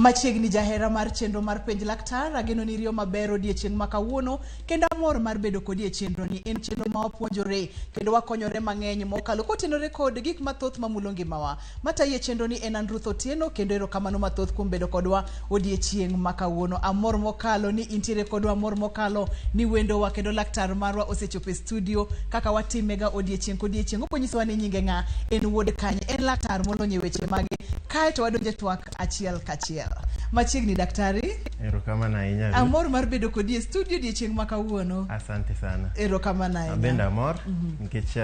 Machiegni jahera mar chenro mar Penj Laktar, ageno ni iriyo maber odiechieng' ma kawuono kendo amor mar bedo kodi e chenro ni. En chenro ma wapuonjore kendo wakonyore mang'eny mokalo kotenore kod gik mathoth mamulo ngimawa. Matayi e chenro ni en an Ruth Otieno kendo erokamano mathoth kuom bedo kodwa odiechieng' ma kawuono. Amor mokalo ni intiere kodwa, amor mokalo ni wendowa kendo laktar marwa osechopo e studio kaka watimega odiechieng' kodiechieng'. Obonyisowa ni nyinge ng'a, en wuod kanye, en laktar molony e weche mage. Kae to wadonjo e twak achiel kachiel. Machiegni daktari. Erokamano ahinya. Ruth. Amor mar bedo kodi e studio odiechieng' ma kawuono. Asante sana. Erokamano ahinya. Abende amor nikech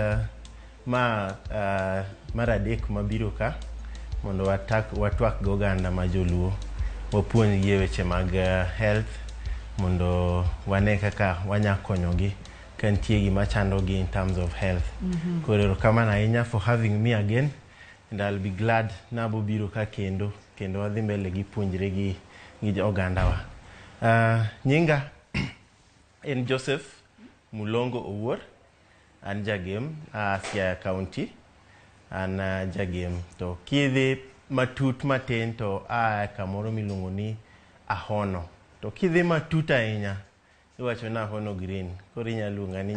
ma mar adek mabiro ka mondo watak, watwak gi oganda ma joluo wapuonjgi e weche mag health mondo wane kaka wanya konyogi ka nitie gima chandogi in terms of health. Koro erokamano ahinya for having me again and I'll be glad nabo biro ka kendo kendo wadhi mbele gi puonjre gi ogandawa. Nyinga en Joseph Mulongo Owuor, an jagem a Siaya County, an jagem to kidhi matut matin to a kamoro miluongo ni Ahono. To kidhi matut ahinya iwacho ni Ahono Green, koro inyalo luonga ni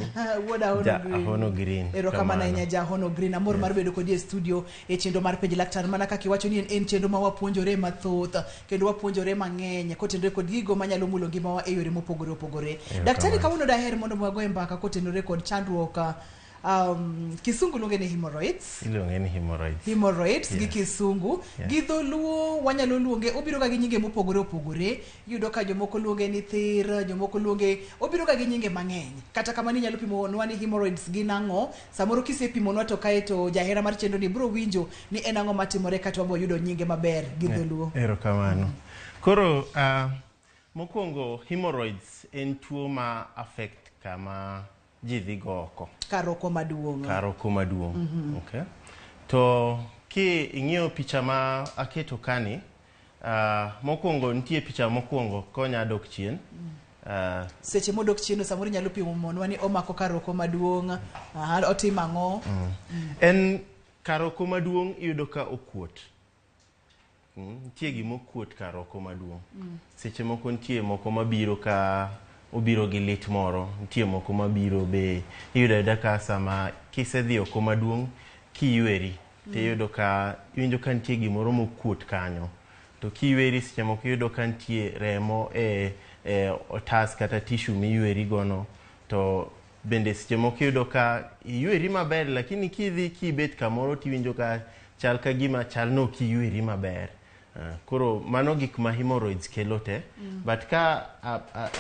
Wuod Ahono ja Green. Ahono Green. Erokamano ahinya ja Ahono Green. Amor mar bedo kodi e studio e chenro mar Penj Laktar. Mana kaka iwacho ni en chenro ma wapuonjore mathoth kendo wapuonjore mang'eny kotenore kod gigo manyalo mulo ngimawa e yore mopogore opogore. Daktari, kawuono daher mondo wagoye mbaka kotenore kod chandruok kisungu luonge ni hemorrhoids. Iluonge ni hemorrhoids. Hemorrhoids gi kisungu. Gi dholuo wanyalo luonge, obiro ga gi nyinge mopogore opogore. Iyudo ka jomoko luonge ni thir, jomoko luonge, obiro ga gi nyinge mang'eny. Kata kamano inyalo pimonwa ni hemorrhoids gin ang'o. Samoro kisepimonwa to kae to jahera mar chenro ni biro winjo ni en ang'o matimore kata wabo yudo nyinge maber gi dholuo. Erokamano. Koro mokwongo hemorrhoids en tuo ma affect kama ji dhi go oko. Kar oko maduong'. Kar oko maduong'. Okay. To ki ing'iyo picha ma aketo kani, mokwongo nitie picha mokwongo konya dok chien. Seche modok chien samoro inyalo pimo monwa ni omako kar oko maduong', otimo ang'o? En kar oko maduong' iyudo ka okuot. Nitie gima okuot kar oko maduong'. Seche moko nitie moko mabiro ka obiro gi lit moro, nitie moko mabiro be iyudo ayuda ka sama kisedhi oko maduong' kiyweri tiyudo ka iwinjo ka nitie gimoro mokuot kanyo. To kiyweri seche moko iyudo ka nitie remo e otas kata tissue miyweri gono. To bende seche moko iyudo ka iyweri maber lakini kidhi kibet kamoro tiwinjo ka chal ka gima chal no ok iyweri maber. Koro mano gik ma hemorrhoids kelo te. But ka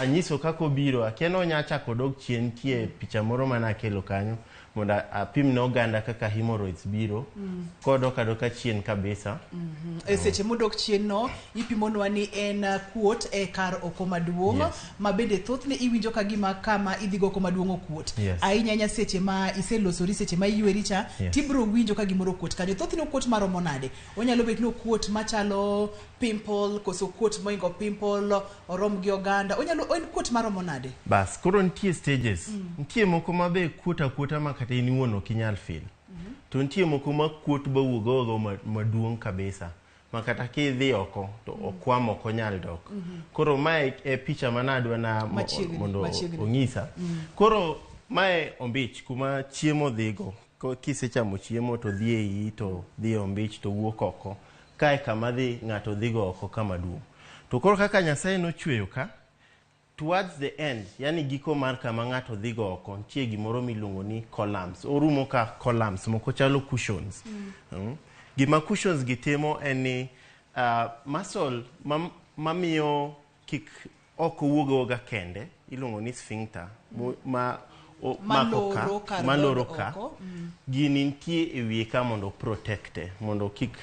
anyiso kaka obiro, akia ni onya chako dok chien, nitie picha moro mane akelo kanyo mondo apim ne oganda kaka hemorrhoids biro kodok adoka chien kabisa. E seche modok chien no ipimonwa ni en kuot e kar oko maduong' ma bende thothne iwinjo ka gima kama idhi go oko maduong' okuot. Ahinya ahinya seche ma iselosori, seche ma iyweri cha, tibiro winjo ka gimoro okuot kanyo. Thothne okuot maromo nade? Onyalo bet ni okuot machalo pimple, koso okuot moingo pimple, orom gi oganda. Onyalo, en kuot maromo nade? Bas, koro nitie stages. Nitie moko ma be kuot akuota ma kata in iwuon ok inyal feel. To nitie moko ma kuot ba wuog awuoga maduong' kabisa. Ma kata kidhi oko to okwam ok onyal dok. Koro mae e picha mane adwa na mondo onyisa. Koro mae ombich kuma chiemo dhigo. Kisechamo chiemo to dhi e iyi to dhi e ombich to wuok oko. Kae kama dhi ng'ato dhigo oko kama duong'. To koro kaka Nyasaye nochweyo ka, towards the end, yani giko mar kama ng'ato dhigo oko, nitie gimoro miluongo ni columns. Orumo ka columns, moko chalo cushions. Gima cushions gi timo en ni muscle mamiyo kik ok owuog awuoga kende, iluongo ni sphincter, ma mako ka, maloro ka. Gini nitie e wiye ka mondo protecte, mondo kik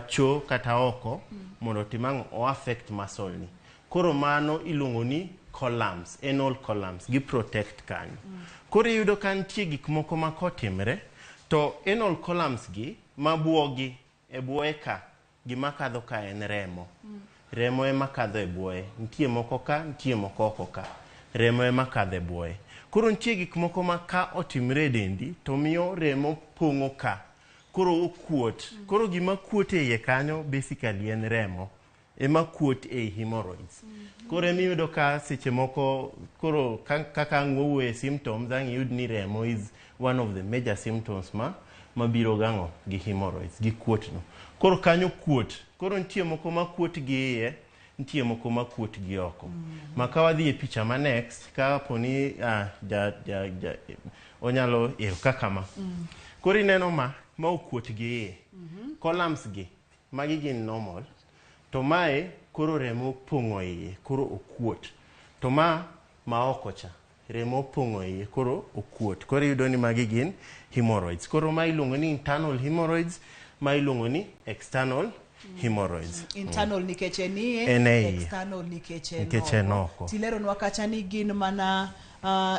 cho kata oko, mondo otim ang'o, o affect muscle ni. Koro mano iluongo ni columns, anal columns, gi protect kanyo. Koro iyudo ka nitie gik moko ma kotimre, to anal columns gi mabuogi e buoye ka, gima kadho ka en remo. Remo ema kadho e buoye. Nitie moko ka, nitie moko oko ka. Remo ema kadho e buoye. Koro nitie gik moko ma ka otimre e dendi, to miyo remo pong'o ka. Koro okuot. Koro gima kuot e iye kanyo basically en remo. ema kuot ei hemorrhoids. Koro emiyudo ka seche moko koro kaka ang' wawuoyo e symptoms, ang' iyud ni remo is one of the major symptoms ma mabiro gang'o gi hemorrhoids, gi kuot no. Koro kanyo kuot. Koro nitie moko ma kuot gi iye, nitie moko ma kuot gi oko. Ma ka wadhi e picha ma next, ka poni ja, ja, ja, onyalo ero kaka ma. Koro ineno ma okuot gi iye. Columns gi, magi gin normal. To mae koro remo opong'o iye, koro okuot. To ma oko cha, remo opong'o iye, koro okuot. Koro iyudo ni magi gin hemorrhoids. Koro ma iluongo ni internal hemorrhoids, ma iluongo ni external hemorrhoids. Internal nikech en iye, En e iye. External nikech en Nikech en oko. Tileronwa kacha ni gin mana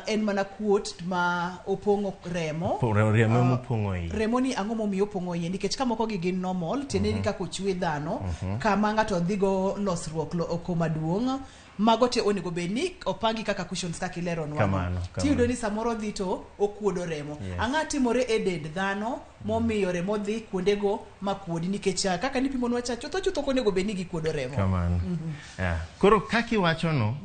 en mana kuot ma opong'o remo. Remo mopong'o iye. Remo ni ang'o momiyo opong'o iye? Nikech ka moko gi gin normal, tiende ni kaka ochwe dhano, kama ng'ato dhigo losruok oko maduong', mago te onego bed ni opangi kaka cushions kaka ileronwa no. Kamano, Tiyudo kamano. ni samoro dhi to okuodo remo. Yes. Ang'o timore e dend dhano momiyo remo dhi kuondego makuodi? Nikech kaka nipimonwa cha, chutho chutho ok onego bed ni gikuodo remo. Kamano. Yeah. Koro kaka iwachono,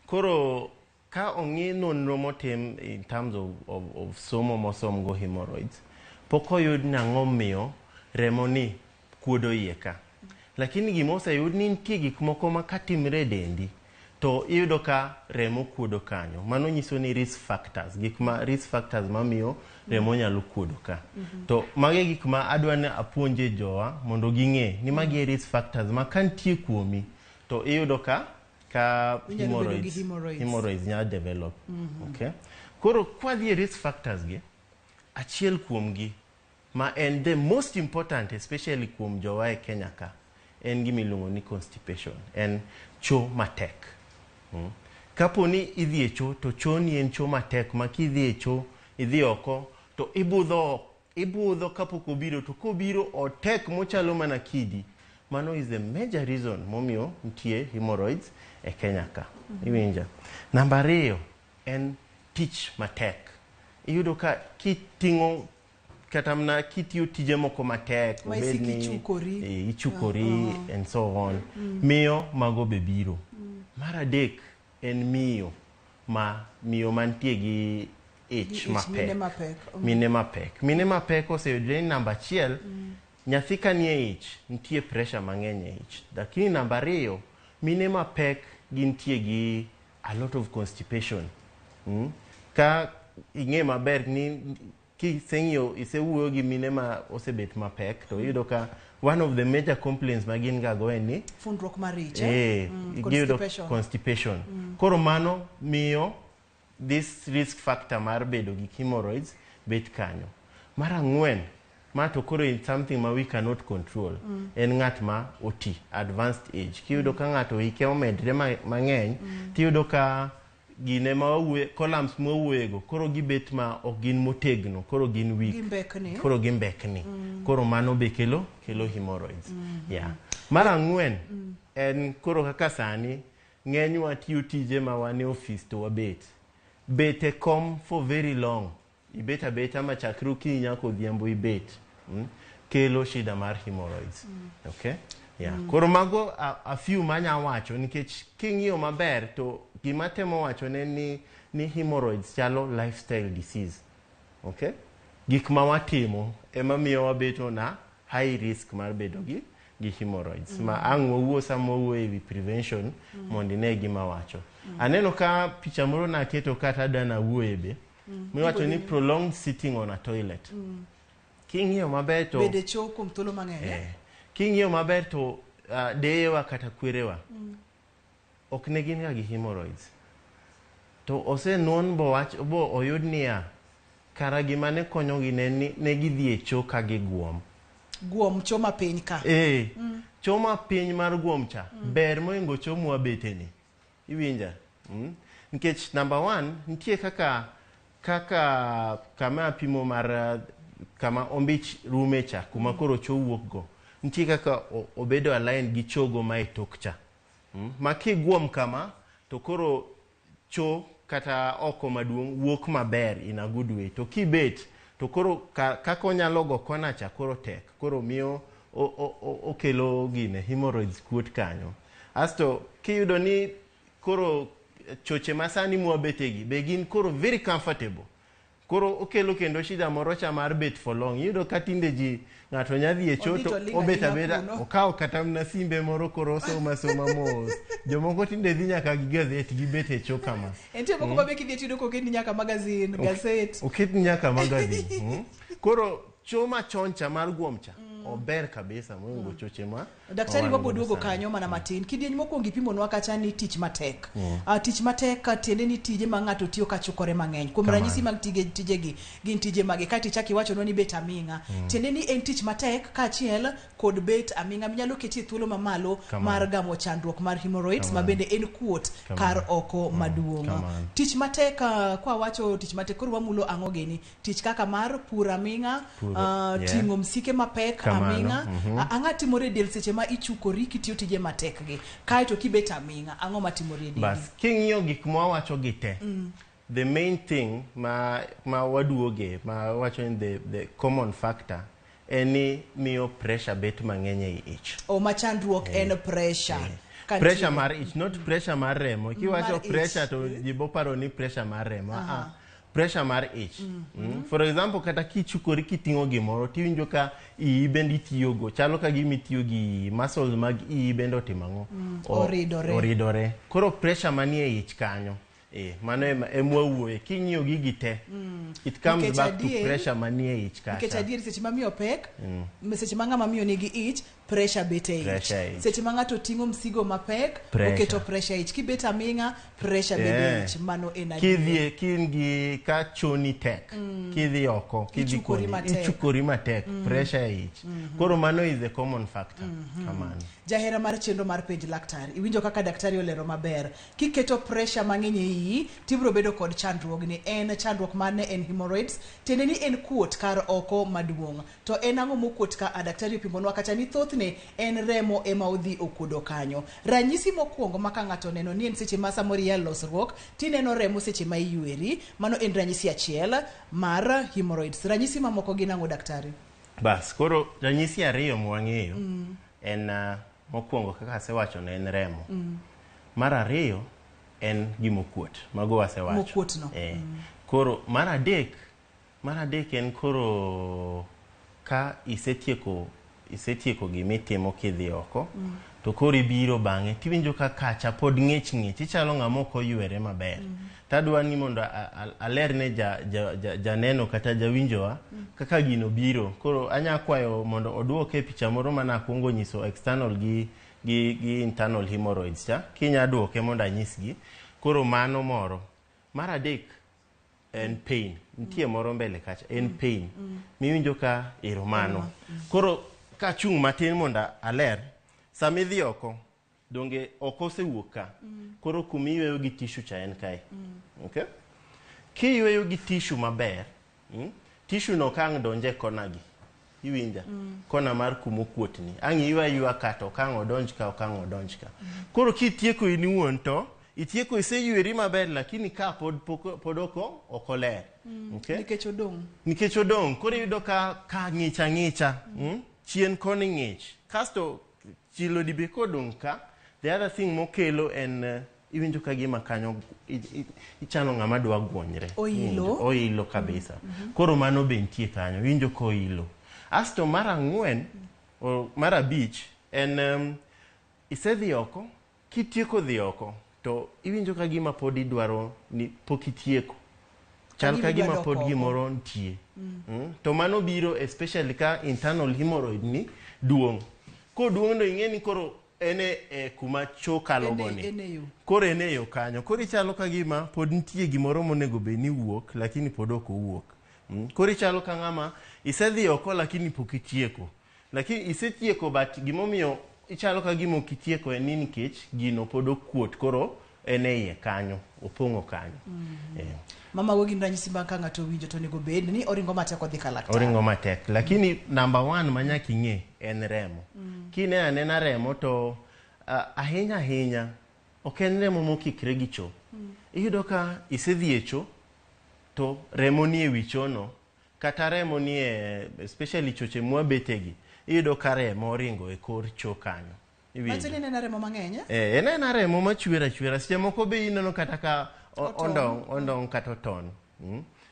koro ka ong'i nonro motim in terms of somo mosomgo hemorrhoids, pok oyud ni ang'o miyo remo ni kuodo iye ka. Lakini gima oseyud ni nitie gik moko ma katimre e dendi, to iyudo ka remo kuodo kanyo. Mano nyiso ni risk factors, gik ma risk factors mamiyo remo nyalo kuodo ka. To magi gik ma adwa ni apuonje jowa mondo ging'e ni magi e risk factors ma ka nitie kuomi, to iyudo ka Inyalo bedo gi hemorrhoids. Hemorrhoids nyalo develop. Okay? Koro kwadhi e risk factors gi, achiel kuomgi ma en the most important, especially kuom jowa e Kenya ka, en gima iluongo ni constipation, en cho matek. Kapo ni idhi e cho, to choni en cho matek ma kidhi e cho, idhi oko, to ibudho kapok obiro, to kobiro otek mochalo mana kidi. Mano is the major reason momiyo nitie hemorrhoids e Kenya ka. Iwinja? Namba 2 en tich matek. Iyudo ka kiting'o kata mana kitiyo tije moko matek, Ma obed isiko ni, ichukori. Ichukori and so on. Miyo mago be biro. Mar 3 en miyo ma miyo mantie gi ich Ich, mapek. mine mapek. Mine mapek. Mine mapek oseyudre ni namba 1, nyathi ka nie ich, nitie pressure mang'eny e ich. Lakini namba 2, mine mapek gintie gi a lot of constipation. Ka ing'e maber ni kiseng'iyo, isewuoyo gi mine ma osebet mapek, to iyudo ka one of the major complaints ma gin ga go en ni fundruok mar ich, giyudo constipation. Constipation. Koro mano miyo this risk factor mar bedo gi hemorrhoids bet kanyo. Mar 4, ma to koro is something ma we cannot control. En ng'at ma oti, advanced age. Kiyudo ka ng'ato hike omedre mang'eny, tiyudo ka gine ma wawuoye, columns ma wawuoyego, koro gibet ma ok gin motegno, koro gin weak. Gimbekni. Koro gimbekni. Koro mano be kelo hemorrhoids. Yeah. Mar 4, en koro kaka sani, ng'enywa tiyo tije ma wan e office to wabet. Bet e kom for very long. Ibet abeta ma chakre okinyi nyaka odhiambo ibet. Kelo shida mar hemorrhoids. Okay? Yeah. Koro mago a few manya wacho nikech king'iyo maber to gima temo wacho ne ni hemorrhoids chalo lifestyle disease. Okay? Gik ma watimo ema miyo wabeto na high risk mar bedo gi hemorrhoids. Ma ang' wawuo sama wawuoyo e wi prevention mondo ine gima wacho. Aneno ka picha moro naketo kata dana wuoye be. Miwacho ni prolonged sitting on a toilet. King'iyo maber to Bede cho kuom thuolo mang'eny, eh? King'iyo maber to deyewa kata kwerewa ok ne gin ga gi hemorrhoids. To osenuon bo wach bo oyud niya kara gima ne konyogi ne ni ne gidhi e cho ka giguom. Guom cho mapiny ka. Cho mapiny mar guom cha ber mohingo cho mwabeteni. Iwinja? Nikech number 1 nitie kaka kama apimo mar kama ombich rume cha kuma koro cho wuok go. Nitie kaka obedo align gi chogo ma e tok cha. Ma kiguom kama to koro cho kata oko maduong' wuok maber in a good way. To kibet to koro kaka onyalo go kona cha koro tek. Koro miyo okelo gine hemorrhoids kuot kanyo. Asto kiyudo ni koro choche masani mwabetegi be gin koro very comfortable. Koro okelo kendo shida moro cha mar bet for long. Iyudo ka tinde ji ng'ato nya dhi e cho Odhi to to ling' obet aling'a abeta kuno. okawo kata mana simbe moro koro osomo asoma mos. Jomoko tinde dhi nyaka gi gazet gibet e cho kama. Entie moko ma be kidhi tiyudo koketni nyaka magazine, gazet. Oketni nyaka magazine. Koro cho machon cha mar guom cha ober kabisa mohingo choche ma Daktari ma wan wabo godo duogo sani. kanyo mana matin. Kidieny mokwongo ipimonwa kacha ni tich matek. Tich matek tiende ni tije ma ng'ato tiyo ka chukore mang'eny. Kuom Kamano. ranyisi mag tijegi gin tije mage. Kaeto ichako iwachonwa ni bet aming'a. Tiende ni en tich matek kaachiel kod bet aming'a minyalo ketie thuolo mamalo Kamano. mar gamo chandruok mar hemorrhoids ma Kamano. bende en kuot Kamano. kar oko maduong'. Kamano. Tich matek kwa wacho tich matek koro wamulo ang'o gini? Tich kaka mar pur aming'a, Puro, yeah. ting'o msike mapek Kamano, aming'a. Ang'o timore e del seche ma ichukori kitiyo tije matek gi? Kaeto kibet aming'a, ang'o matimore e dendi? Bas, king'iyo gik mwawacho gi te, the main thing ma waduoge, ma wacho ni the common factor, en ni miyo pressure bet mang'eny ei ich. O ma chandruok en pressure. Ka Pressure nitie- mar ich, not pressure mar remo. Kiwacho Mar ich. pressure to ji bo paro ni pressure mar remo. Ah, pressure mar ich. For example, kata kichukori kiting'o gimoro, tiwinjo ka iyi bende itiyogo. Chalo ka gima itiyo gi muscles mag iyi bende otimo ang'o? Oridore. Oridore. Koro pressure manie ich kanyo. Mano ema wawuoye. King'iyo gigi te, it comes Nikech back to pressure manie ich kacha. Nikech adier seche ma miyo pek, seche ma ng'ama miyo nigi ich, pressure bet e ich. Pressure e ich. Seche ma ng'ato ting'o msigo mapek, Pressure. oketo pressure e ich. Kibet aming'a, pressure bede e ich. Mano en adier. Kidhi, kin gi ka choni tek, kidhi oko, kidhi Ichukori kuonde, matek. ichukori matek, pressure e ich. Koro mano is the common factor. Kamano. Jahera mar chenro mar penj laktar, iwinjo kaka daktari olero maber. Kiketo pressure mang'eny e iyi, tibiro bedo kod chandruogni. En chandruok mane? En hemorrhoids. Tiende ni en kuot kar oko maduong'. To en ang'o mokuot ka? Daktari opimonwa kacha ni thothne en remo ema odhi okuodo kanyo. Ranyisi mokwongo ma ka ng'ato oneno ni en seche ma samoro iya losruok, tineno remo seche ma iyweri. Mano en ranyisi achiel mar hemorrhoids. Ranyisi mamoko gin ang'o daktari? Bas, koro ranyisi ariyo mwang'eyo en mokwongo kaka asewacho ne en remo. Mar ariyo en gimokuot. Mago wasewacho. Mokuot no. Koro mar adek en koro ka isetieko gimitimo kidhi oko, to koro ibiro bang'e tiwinjo ka kacha pod ng'ich ng'ich, ichalo ng'ama ok oywere maber. Tadwa ni mondo alerne janeno kata jawinjowa kaka gino biro. Koro anya kwayo mondo oduoke e picha moro mane akwongo nyiso external gi internal hemorrhoids cha. Kinya duoke mondo anyisgi. Koro mano moro. Mar adek en pain. Nitie moro mbele kacha, en pain. Miwinjo ka ero mano. Koro kachung' matin mondo aler, sama idhi oko, donge oko osewuok ka. Koro kuma iyweyo gi tissue cha en kae. Okay? Kiyweyo gi tissue maber, tissue no ka ang' donje kona gi. Iwinja? Kona mar kuma okuot ni. Ang' iywa aywa ka to ok ang' odonj ka, ok ang' odonj ka. Koro kitieko in iwuon to, itieko iseyweri maber lakini ka pod ok oler. Okay? Nikech odong'. Nikech odong'. Koro iyudo ka ng'ich ang'icha. Chien koni ng'ich. Kasto chilo di be kodong' ka, the other thing mokelo en iwinjo ka gima kanyo ichalo ng'ama dwa gwonyre. Oilo. Oilo kabisa. Koro mano be nitie kanyo, iwinjo ka oilo. Asto mar ang'wen, o mar abich, en isedhi oko, kitieko dhi oko, to iwinjo ka gima pod idwaro ni pok itieko. Chal ka gima pod gimoro nitie. To mano biro especially ka internal hemorrhoid ni duong'. Koduong' to ing'e ni koro en e kuma cho kalo goni. Koro en e yo kanyo. Koro ichalo ka gima pod nitie gimoro monego bed ni wuok, lakini pod ok owuok. Koro ichalo ka ng'ama isedhi oko lakini pok itieko. Lakini isetieko but gimomiyo ichalo ka gima ok itieko en ni nikech gino pod okuot koro en e iye kanyo, opong'o kanyo. Mamago gin ranyisi mag ka ng'ato owinjo to onego bed ni oringo matek odhi ka laktar. Oringo matek, lakini number 1 ma nyaka ing'e en remo. Kineno anena remo to ahinya ahinya ok en remo mokikre gi cho. Iyudo ka isedhi e cho to remo ni e wi chono, kata remo ni e, especially choche mwabetegi, iyudo ka remo oringo e kor cho kanyo. Iwinjo? Manyiso ni en remo mang'eny, eh? Eh, en aena remo machwer achwera. Seche moko be ineno kata ka Oton. ondong kata oton.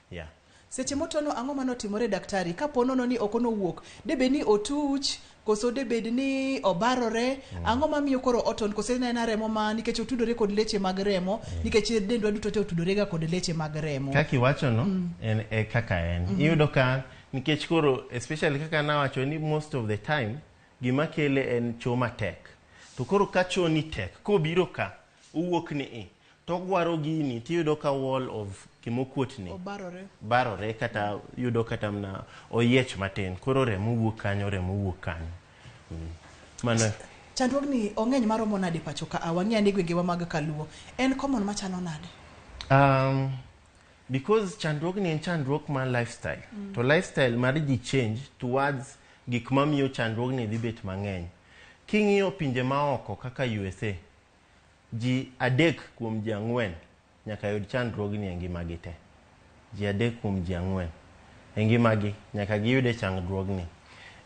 Yeah. Seche motono ang'o manotimore daktari? Kapo nono ni ok onowuok, debed ni otuch, koso debed ni obarore, ang'o mamiyo koro oton, koso en aena remo ma nikech otudore kod leche mag remo, nikech dendwa duto te otudore ga kod leche mag remo. Kaka iwacho no, en e kaka en. Iyudo ka nikech koro especially kaka nawacho ni most of the time gima kele en choo matek. To koro ka choo ni tek, kobiro ka, owuok ni i, to ogwaro gini tiyudo ka wall of gimokuot ni Obarore. barore kata yudo kata mana oyiech matin. Koro remo wuok kanyo, remo wuok kanyo. Mano Chandruogni ong'eny maromo nade pacho ka? Wang'eyo ni gwengewa mag Kaluo. En common machalo nade? Because chandruogni en chandruok mar lifestyle. To lifestyle mar ji change towards gik mamiyo chandruogni dhi bet mang'eny. King'iyo pinje maoko kaka USA, ji 3 kuom ji 4 nyaka yud chandruogni e ngimagi te. Ji 3 kuom ji 4 e ngimagi nyaka giyude chandruogni.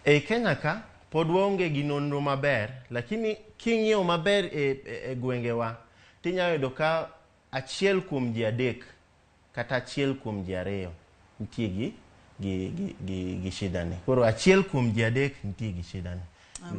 Ei Kenya ka pod waonge gi nonro maber, lakini king'iyo maber e gwengewa, tinyalo yudo ka 1 kuom ji 3 kata 1 kuom ji 2 nitie gi shida ni. Koro 1 kuom ji 3 nitie gi shida ni.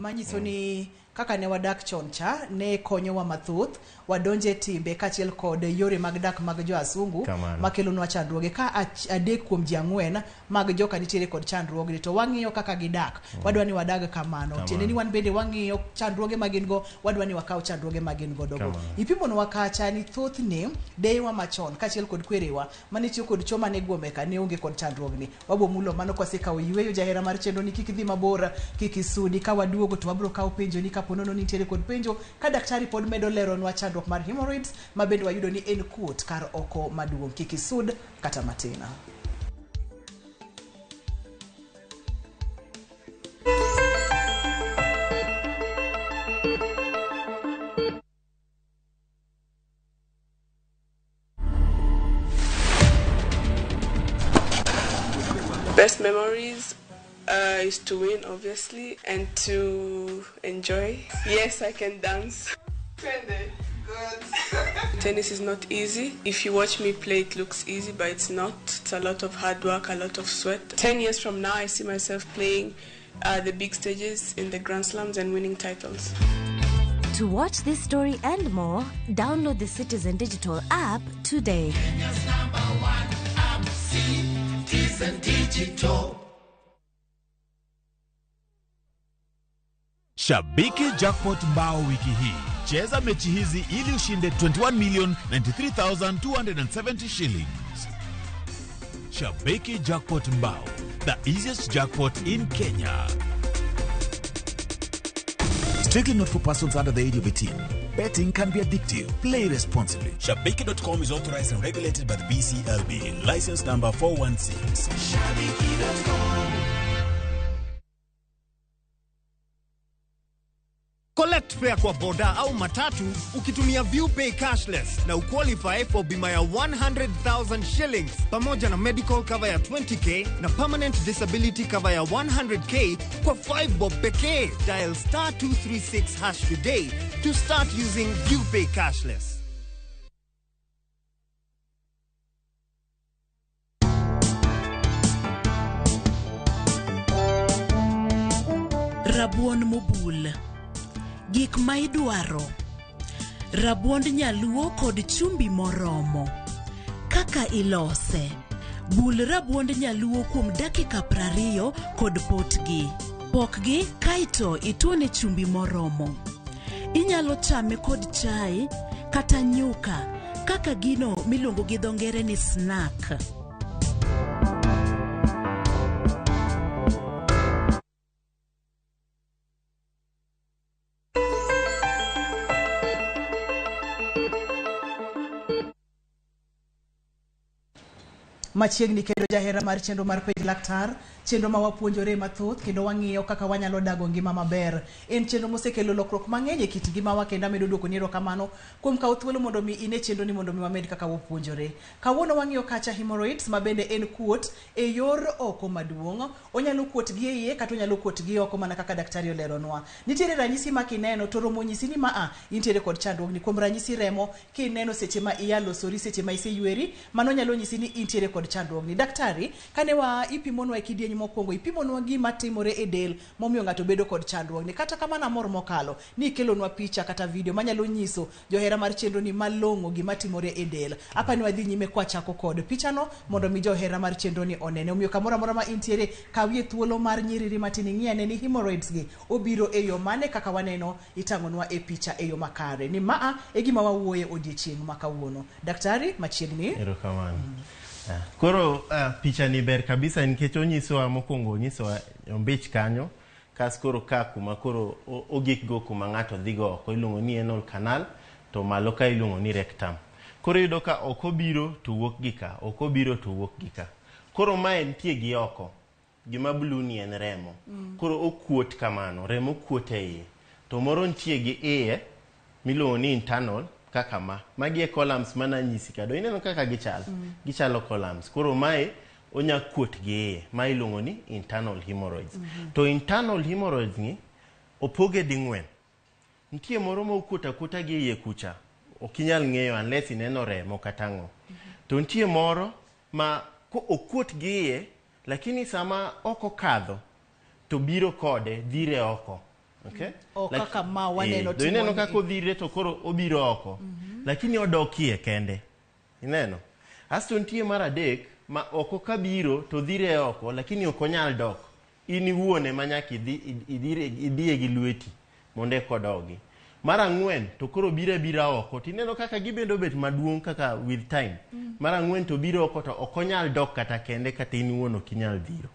Manyiso ni kaka ne wadak chon cha ne konyowa mathoth, wadonje timbe kaachiel kod yore mag dak mag jo asungu makelonwa chandruoge. Ka 3 kuom ji 4 mag joka nitiere kod chandruoge to wang'iyo kaka gidak, wadwa ni wadag kamano. Tiende ni wan bende wang'iyo chandruoge ma gin go, wadwa ni wakaw chandruoge ma gin godo go. Ipimonwa kacha ni thothne deyewa machon kaachiel kod kwerewa mane tiyo kod choo mane gwome ka ne onge kod chandruogni. Wabo mulo mano kwasekawo yweyo. Jahera mar chenro ni kik idhi mabor, kik isudi. Ka waduogo to wabro kawo penjo ni kapo nono nitiere kod penjo ka daktari pod medo leronwa chandruok mar hemorrhoids ma bende wayudo ni en kuot kar oko maduong'. Kik isud kata matin. Best memories is to win, obviously, and to enjoy. Yes, I can dance. Good. Tennis is not easy. If you watch me play, it looks easy, but it's not. It's a lot of hard work, a lot of sweat. 10 years from now, I see myself playing the big stages in the Grand Slams and winning titles. To watch this story and more, download the Citizen Digital app today. Kenya's #1 app, Citizen Digital. Shabiki Jackpot Mbao wiki hii. Cheza mechi hizi ili ushinde 21,093,270 shillings. Shabiki Jackpot Mbao, the easiest jackpot in Kenya. Strictly not for persons under the age of 18. Betting can be addictive. Play responsibly. Shabiki.com is authorized and regulated by the BCLB. License number 416. Shabiki.com. Collect fare kwa boda au matatu ukitumia ViewPay cashless na uqualify for bima ya 100,000 shillings pamoja na medical cover ya 20k na permanent disability cover ya 100k kwa 5 bob pekee. Dial star 236# today to start using ViewPay cashless. Rabuon mobul. Gik ma idwaro. Rabuond nyaluo kod chumbi moromo. Kaka ilose. Bul rabuond nyaluo kuom dakika 20 kod potgi. Pokgi kaeto ituone chumbi moromo. Inyalo chame kod chai kata nyuka kaka gino miluongo gi dho ngere ni snack. Machiegni kendo jahera mar chenro mar Penj Laktar, chenro ma wapuonjore mathoth kendo wang'iyo kaka wanyalo dago ngima maber. En chenro mosekelo lokruok mang'eny e kit ngimawa kendo amedo duokoni erokamano kuom kawo thuolo mondo mi ine chenro ni mondo mi wamed kaka wapuonjore. Kawuono wang'iyo kacha hemorrhoids ma bende en kuot e yor oko maduong'. Onyalo kuot gi e iye kata onyalo kuot gi oko mana kaka daktari oleronwa. Nitiere ranyisi ma kineno to romo nyisi ni maa intiere kod chandruogni. Kuom ranyisi remo kineno seche ma iya losori seche ma iseyueri, mano nyalo nyisi ni intiere kod chandruogni. Daktari, kane wa ipimonwa e kidieny mokwongo, ipimonwa gima timore e del momiyo ng'ato bedo kod chandruogni. Kata kamano amor mokalo ni ikelonwa picha kata video manyalo nyiso johera mar chenro ni malong'o gima timore e del. Apa ni wadhi nyime kwachako kod pichano mondo mi johera mar chenro ni onene. Omiyo kamoro amora ma intiere, kawie thuolo mar nyiriri matin ing'i ane ni hemorrhoids gi obiro e yo mane kaka waneno itang'onwa e picha e yo makare. Ni maa e gima wawuoye odiechieng' ma kawuono. Daktari, machiegni. Erokamano. Koro picha ni ber kabisa nikech onyisowa mokwongo onyisowa ombich kanyo kas koro ka kuma koro ogik go kuma ng'ato dhi go oko iluongo ni anal canal to malo ka iluongo ni rectum. Koro iyudo ka ok obiro to wuok gi ka, ok obiro to wuok gi ka. Koro mae nitie gi oko. Gima blue ni en remo. Koro okuot kamano, remo kuot e iye. To moro nitie gi iye miluongo ni internal kaka ma. Magi e columns mananyisi ka. Do ineno kaka gichal? Gichalo columns. Koro mae onya kuot gi iye. Ma iluongo ni internal hemorrhoids. To internal hemorrhoids ni opoge ding'wen. Nitie moro ma okuot akuota gi iye kucha. Ok inyal ng'eyo unless ineno remo kata ang'o. To nitie moro ma ko okuot gi iye lakini sama ok okadho to biro kode dhire oko. Okay? O kaka ma waneno to ineno timoni. kaka odhire to koro obiro oko. Lakini odok iye kende. Ineno? Asto nitie mar adek ma oko kabiro to dhire oko lakini ok onyal dok. In iwuon ema nyaka idhi idhiye gi lweti mondo eka odogi. Mar ang'wen to koro biro abira oko tineno kaka gibedo bet maduong' kaka with time. Mar ang'wen to biro oko to ok onyal dok kata kende kata in iwuon ok inyal dhiro.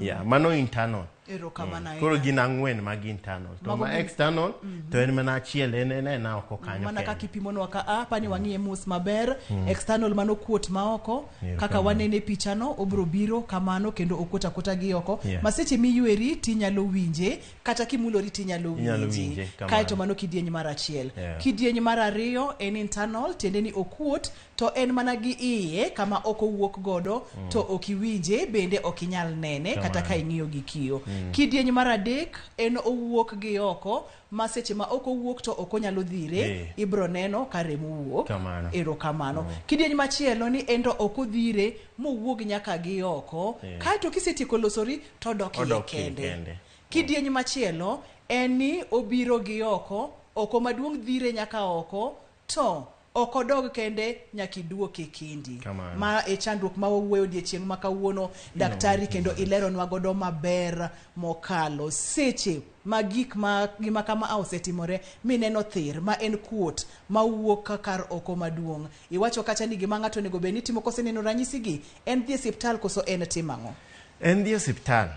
Yeah, mano internal. Erokamano Koro ahinya. gin ang'wen mag internal. To Mago ma gin- external to en mana achiel en en ena oko kanyo mana kende. kaka ipimonwa ka a pani wang'iye mos maber. External mano kuot ma oko kaka Erokamano. wanene e pichano obro biro kamano kendo okuot akuota gi oko. Yeah. Ma seche miyueri tinyalo winje kata kimulori tinyalo Inyalo winje. winje, kamano. Kaeto mano kidieny mar achiel. Yeah. Kidieny mar ariyo en internal tiende ni okuot to en mana gi iye kama ok owuok godo to ok iwinje bende ok inyal nene kata ka ing'iyo gi kiyo. Kidieny mar adek en owuok gi oko ma seche ma ok owuok to ok onyalo dhire ibro neno ka remo wuok. Kamano. Erokamano. Kidieny machielo ni en to ok odhire mowuog nyaka gi oko. Kaeto kisetieko losori to odok iye Odok iye kende. kende. Kidieny machielo en ni obiro gi oko, oko maduong' dhire nyaka oko to ok odog kende nyaka iduoke kendi. Kamano. Ma e chandruok ma wawuoyo odiechieng' ma kawuono daktari kendo ileronwa godo maber mokalo. Seche ma gik ma gima kama a osetimore mineno thir ma en kuot ma wuok kar oko maduong'. Iwacho kacha ni gima ng'ato onego bed ni timo koseneno ranyisi gi en dhi e osiptal koso en timo ang'o? En dhi e osiptal.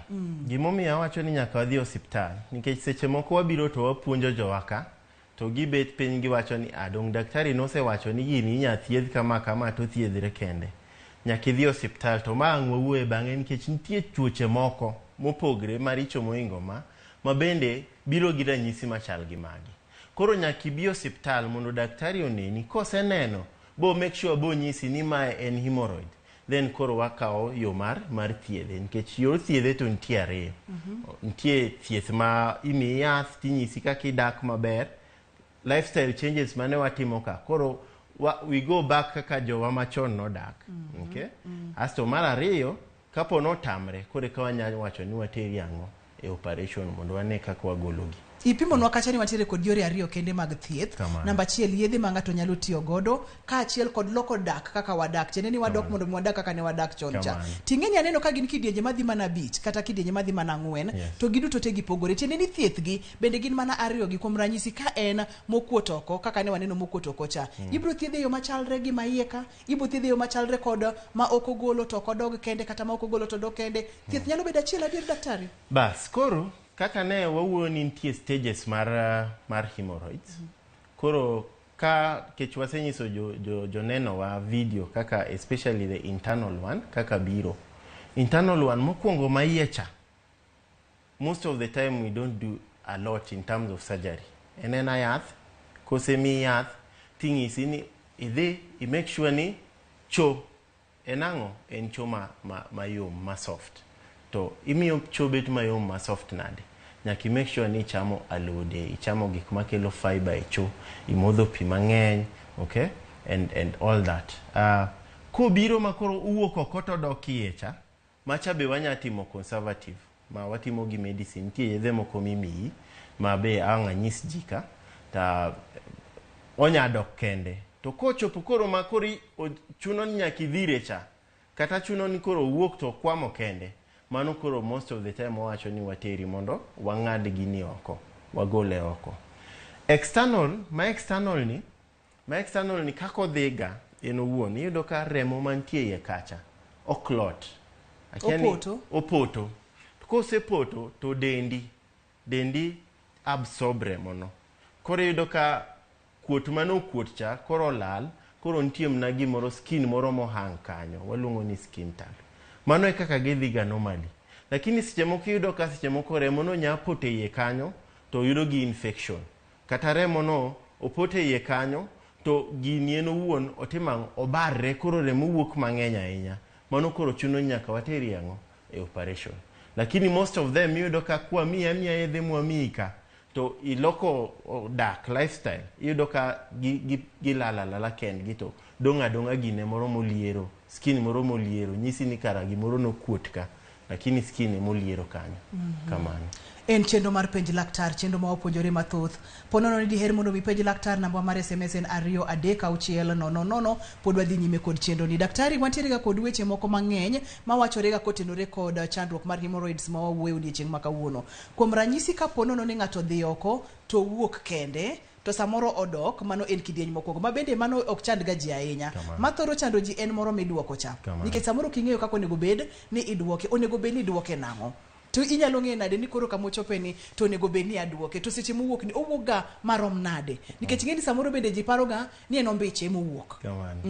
Gimomiyo awacho ni nyaka wadhi e osiptal nikech seche moko wabiro to wapuonjo jowa ka to gibet piny giwacho ni ah dong daktari nosewacho ni gini inya thiedh kama kama to thiedhre kende. Nyaka idhi e osiptal to ma ang' wawuoye bang'e nikech nitie tuoche moko mopogre maricho mohingo ma ma bende biro gi ranyisi machal gi magi. Koro nyaka ibi e osiptal mondo daktari oneni koseneno bo make sure bo nyisi ni mae en hemorrhoid. Then koro wakawo yo mar thiedhe nikech yor thiedhe to nitie ariyo. Nitie thieth ma imiyi yath tinyisi kaka idak maber, lifestyle changes mane watimo ka koro we go back kaka jowa machon nodak. Okay? Asto mar ariyo kapo notamre koro eka wanyalo wacho ni wateri ang'o e operation mondo wane kaka wagologi. Ipimonwa kacha ni wantiere kod yore ariyo kende mag thieth. Kamano. Namba achiel yedhe ma ng'ato nyalo tiyo godo kaachiel kod loko dak kaka wadak. Tiende ni wadok mondo mi wadak kaka ne wadak chon cha. Ting'eni aneno ka gin kidienje madhi mana 5 kata kidienje madhi mana 4 to giduto te gipogore. Tiende ni thieth gi bende gin mana ariyo gi. Kuom ranyisi ka en mokuot oko kaka ne waneno mokuot oko cha. Ibro thiedhe e yo machalre gi ma iye ka, ibro thiedhe e yo machalre kod ma ok ogolo to ok odog kende kata ma ok ogolo to odok kende. Thieth nyalo bedo achiel adier daktari? Bas, koro kaka ne wawuoyo ni nitie stages mar hemorrhoids. Koro Ka kech wasenyiso jo, jo, joneno wa video kaka especially the internal one kaka biro. Internal one mokwongo ma iye cha most of the time we don't do a lot in terms of surgery. En ena yath, kosemiyi yath ting'isi ni idhi i make sure ni cho en ang'o? En cho ma, ma, mayom, ma soft. To imiyo cho bet mayom ma soft nade? Nyaka i make sure ni ichamo alode, ichamo gik makelo fiber e cho, imodho pi mang'eny, okay? And all that. Kobiro ma koro owuok oko to odok iye cha, macha be wanya timo conservative, ma watimo gi medicine. Nitie yedhe moko mimiyi, ma be ang' anyis ji ka, ta onya dok kende. To kochopo koro ma koro chuno ni nyaka idhire cha, kata chuno ni koro owuok to okwamo kende, mano koro most of the time wawacho ni wateri mondo wang'ad gini oko, wagole oko. External, ma external ni, ma external ni kaka odhiga en owuon, iyudo ka remo mantie iye kacha oklot. Akia ni- Opoto. Opoto. To kosepoto to dendi, dendi absorb remono. Koro iyudo ka kuot mane okuot cha koro olal, koro nitie mana gimoro skin moro mohang kanyo, waluongo ni skin tag. Mano e kaka gidhiga normally. Lakini seche moko iyudo ka seche moko remo no nya poto e iye kanyo to yudo gi infection. Kata remo no opoto e iye kanyo to gini en owuon otimo ang'o? Obarre koro remo wuok mang'eny ahinya. Mano koro chuno ni nyaka wateri ang'o? E operation. Lakini most of them iyudo ka kwamiyi amiya yedhe mwamiyi ka to iloko dak lifestyle iyudo ka gilal alala kendgi to dong' adong'a gine moro moliero skin moro moliero nyisi ni kara gimoro nokuot ka lakini skin emoliero kanyo kamano. En chenro mar Penj Laktar, chenro ma wapuonjore mathoth. Po nono ni diher mondo mi penj laktar, namba mar SMS en 23600. Pod wadhi nyime kod chenro ni. Daktari, wantiere ga kod weche moko mang'eny mawachore ga kotenore kod chandruok mar hemorrhoids ma wawuoyo odiechieng' ma kawuono. Kuom ranyisi, kapo nono ni ng'ato dhi oko to owuok kende, to samoro odok, mano en kidieny mokwongo. Ma bende mano ok chand ga ji ahinya. Kamano. Mathoro chando ji en moro miduoko cha. Kamano. Nikech samoro ok ing'eyo kaka onego bed ni iduoke. Onego bed ni iduoke nang'o? To inyalo ng'eyo nade ni koro kama ochope ni to onego bed ni aduoke? To seche mowuok ni owuok ga marom nade? Nikech ing'e ni samoro bende ji paro ga ni en ombiche emowuok. Kamano.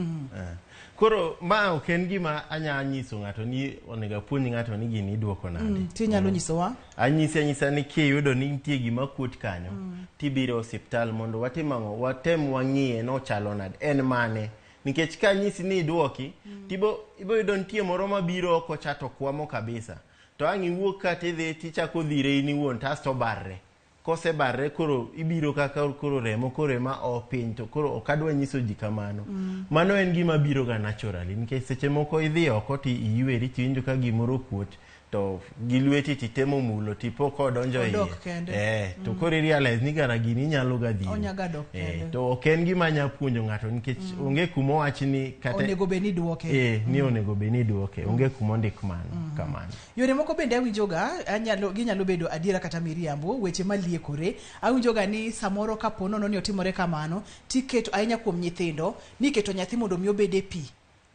Koro ma ok en gima anya nyiso ng'ato ni onego apuonj ng'ato ni gini iduoko nade. Tinyalo nyisowa? Anyisi anyisa ni kiyudo ni nitie gima kuot kanyo, tibiro e osiptal mondo watim ang'o? Watem wang'iye nochalo nade, en mane? Nikech ka anyisi ni iduoki, tibo ibo yudo nitie moro mabiro oko cha to kwamo kabisa. To ang' iwuok ka tidhi tichako dhire in iwuon tasto obarre. Kosebarre koro ibiro kaka koro remo koro ema o piny to koro ok adwa nyiso ji kamano. Mano en gima biro ga naturally nikech seche moko idhi oko ti iyueri tiwinjo ka gimoro okuot to gi lweti titemo mulo tipo kodonjo iye. Odok kende. To koro i realize ni kara gini inyalo ga dhiro. Onya ga dok kende. To ok en gima anya puonjo ng'ato nikech onge kuma owach ni kata Onego bed ni iduoke. Ni onego bed ni iduoke. Onge kuma ondik mano kamano. Yore moko bende awinjoga, anyalo, ginyalo bedo adiera kata miriambo, weche maliekore. Awinjoga ni samoro kapo nono ni otimore kamano, tiketo ahinya kuom nyithindo, ni iketo nyathi mondo mi obed e pi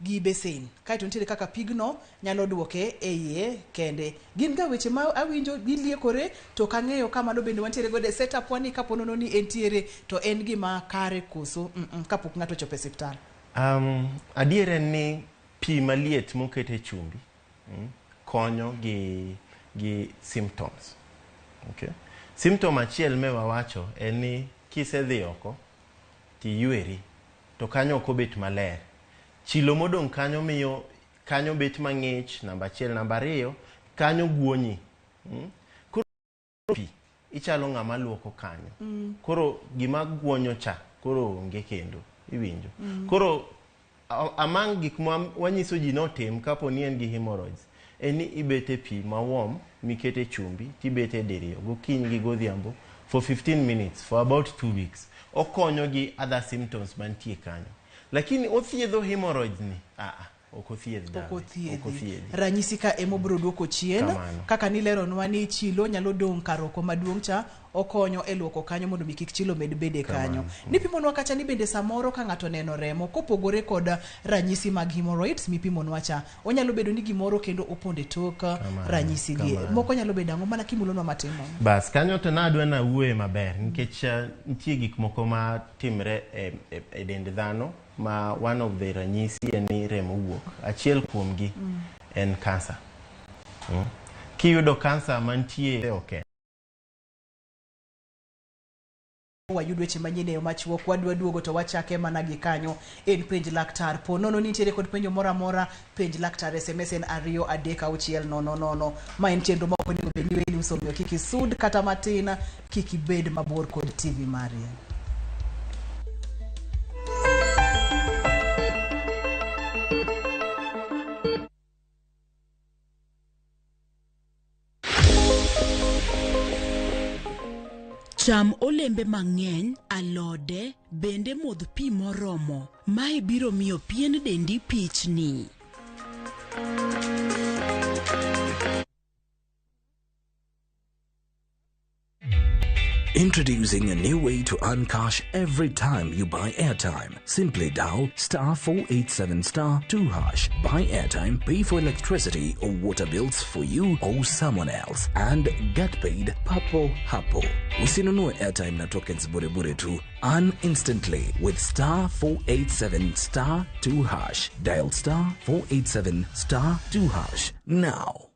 gi besen. Kaeto nitiere kaka pigno nyalo duoke e iye kende. Gin ga weche ma awinjo giliekore to ok ang'eyo ka mano bende wantiere godo e setup wa ni kapo nono ni entiere to en gima kare koso kapok ng'ato ochopo e osiptal. Adier en ni pi maliet moket e chumbi konyo gi symptoms. Okay? Symptom achiel me wawacho en ni kisedhi oko tiyueri to kanyo ok obet maler. Chilo modong' kanyo miyo kanyo bet mang'ich, namba achiel. Namba ariyo, kanyo guonyi. Koro pi ichalo ng'ama luoko kanyo. Koro gima guonyo cha koro onge kendo, iwinjo. Koro among gik ma wanyiso ji notim kapo ni en gi hemorrhoids, en ni ibet e pi ma warm mikete chumbi tibete diriyo gokinyi gi godhiambo for 15 minutes for about 2 weeks. Okonyo gi other symptoms mantie kanyo. Lakini othiedho hemorrhoids ni? Ok othiedh Ok dawe. Ok othiedhi. othiedhi. Ranyisi ka ema obiro duoko chien. Kamano. Kaka nileronwa ni chilo nyalo dong' kar oko maduong' cha. Okonyo e luoko kanyo mondo mi kik chilo med bede kanyo. Nipimonwa kacha ni bende samoro ka ng'ato oneno remo kopogore kod ranyisi mag hemorrhoids mipimonwa cha, onyalo bedo ni gimoro kendo opondo e tok ranyisi gi. Moko nyalo bedo ang'o mana kimulonwa matin nono. Bas, kanyo to nadwa nawuoye maber nikech nitie gik moko ma timre e dend dhano ma one of the ranyisi en ni remo wuok. Achiel kuomgi en kansa. Kiyudo kansa mantie ok wayud weche manyien e yo machuok, wadwa duogo to wachake mana gi kanyo. En Penj Laktar. Po nono nitiere kod penjo moro amora, Penj Laktar SMS en 23600. Ma en chenro ma ok onego bed ni weni uso, omiyo kik isud kata matin, kik ibed mabor kod TV mari. Cham olembe mang'eny, alode, bende modh pi moromo. Mae biro miyo pien dendi pichni. Introducing a new way to earn cash every time you buy airtime. Simply dial star 487 star 2 hash. Buy airtime, pay for electricity or water bills for you or someone else, and get paid papo hapo. Usinunue airtime na tokens bure bure tu. Earn instantly with star 487 star 2 hash. Dial star 487 star 2 hash now.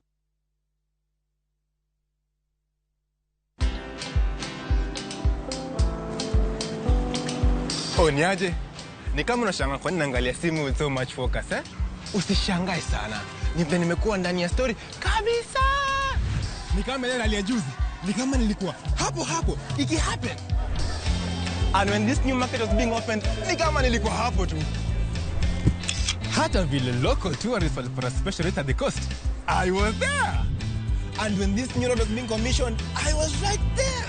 Oh, niaje? Ni kama unashangaa kwa nini naangalia simu with so much focus, eh? Usishangae sana. Ni vile nimekuwa ndani ya story kabisa. Ni kama ile rally ya juzi. Ni kama nilikuwa hapo hapo iki happen. And when this new market was being opened, ni kama nilikuwa hapo tu. Hata vile local tourists walipata special rate at the coast, I was there. And when this new road was being commissioned, I was right there.